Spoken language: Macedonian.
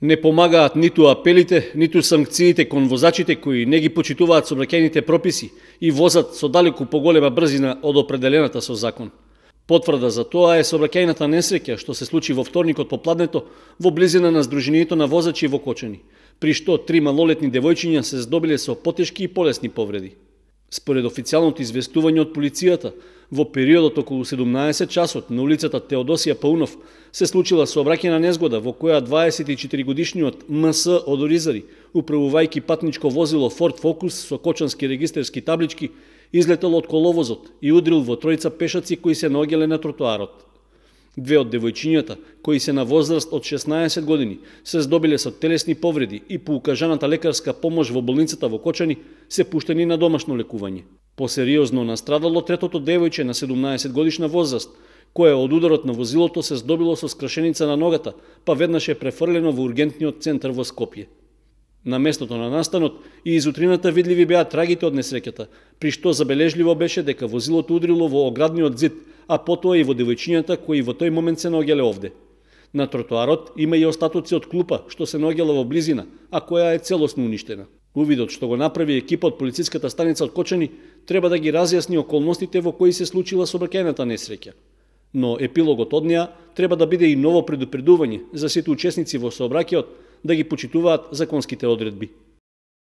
Не помагаат ниту апелите, ниту санкциите кон возачите кои не ги почитуваат сообраќајните прописи и возат со далеку поголема брзина од определената со закон. Потврда за тоа е сообраќајната несреќа што се случи во вторникот попладнето во близина на Сдруженијето на возачи во Кочани, при што 3 малолетни девојчиња се здобиле со потешки и полесни повреди. Според официјалното известување од полицијата, во периодот околу 17 часот на улицата Теодосија Паунов се случила сообраќајна незгода во која 24-годишниот МС од Оризари, управувајќи патничко возило Ford Focus со кочански регистерски таблички, излетел од коловозот и удрил во тројца пешаци кои се наоѓале на тротоарот. Две од девојчињата, кои се на возраст од 16 години, се здобиле со телесни повреди и по укажаната лекарска помош во болницата во Кочани се пуштени на домашно лекување. Посериозно настрадало третото девојче на 17 годишна возраст, кое од ударот на возилото се здобило со скршеница на ногата, па веднаш е префрлено во ургентниот центар во Скопје. На местото на настанот и изутрината видливи беа трагите од несреќата, при што забележливо беше дека возилото удрило во оградниот зид, а потоа и во девојчињата кои во тој момент се наоѓале овде. На тротоарот има и остатоци од клупа што се наоѓала во близина, а која е целосно уништена. Увидот што го направи екипа од полициската станица од Кочани треба да ги разјасни околностите во кои се случила сообраќајната несреќа. Но епилогот од неа треба да биде и ново предупредување за сите учесници во сообраќајот да ги почитуваат законските одредби.